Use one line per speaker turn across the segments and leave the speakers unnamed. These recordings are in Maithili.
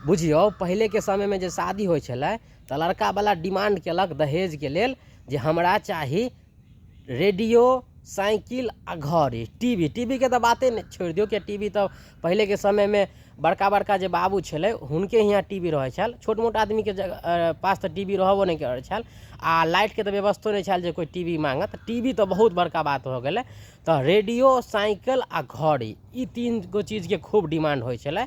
बुझियौ, पहिलेके समयमे जे शादी होइ छलै तऽ लड़कावला डिमांड कयलक दहेजके लेल जे हमरा चाही रेडियो, साइकिल आ घड़ी, टी वी। टी वी के तऽ बाते नहि छोड़ि दियौ, किएक टी वी तऽ पहिलेके समयमे बड़का बड़का जे बाबू छलै, हुनके हियाँ टी वी रहै छल। छोट मोट आदमीके पास तऽ टी वी रहबो नहि करै छल आ लाइटके तऽ व्यवस्थो नहि छल जे कोइ टी वी माङ्गत। टी वी तऽ बहुत बड़का बात भऽ गेलै। तऽ रेडियो, साइकिल आ घड़ी, ई तीन गो चीजके खूब डिमांड होइ छलै।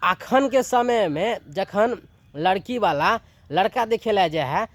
अखनके समयमे जखन लड़कीवला लड़का देखै लए जाइ हइ,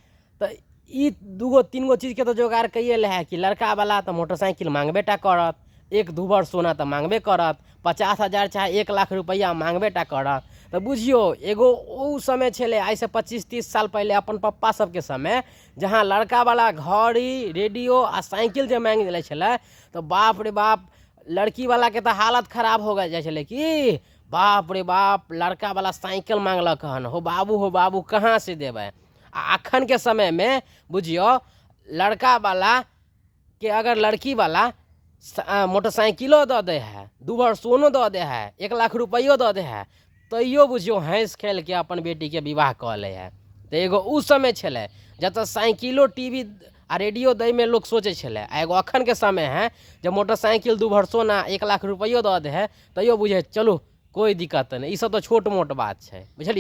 तऽ ई दूगो तीन गो चीजके तऽ जोगाड़ कैये लै हइ कि लड़कावला तऽ मोटरसाइकिल माङ्गबे टा करत, एक दू भर सोना तऽ माङ्गबे करत, 50,000 चाहे 1 लाख रुपैआ माङ्गबे टा करत। तऽ बुझियौ, एगो ओ समय छलै आइसँ 25-30 साल पहिले, अपन पप्पा सबके समय, जहाँ लड़कावला घड़ी, रेडियो आ साइकिल जे माँगि लै छलै, तऽ बाप रे बाप, लड़कीवलाके तऽ हालत खराब हो जाइ छलै कि बाप रे बाप, लड़कावला साइकिल माँगलक हन, हो बाबू, हो बाबू, कहाँसँ देबै? आ अखनके समयमे बुझियौ, लड़कावला के अगर लड़कीवला मोटरसाइकिलो दऽ दै हइ, 2 भर सोनो दऽ दै हइ, 1 लाख रुपैओ दऽ दै हइ, तैयो बुझियौ हँसि खेलके अपन बेटीके विवाह कऽ लै हइ। तऽ एगो ओ समय छलै जतऽ साइकिलो, टी वी आ रेडियो दैमे लोक सोचै छलै, आ एगो अखनके समय हइ जे मोटरसाइकिल, 2 भर सोना, 1 लाख रुपैओ दऽ दै हइ, तैयो बुझै चलू कोइ दिक्कत नहि, ईसब तऽ छोट मोट बात छै, बुझलियै?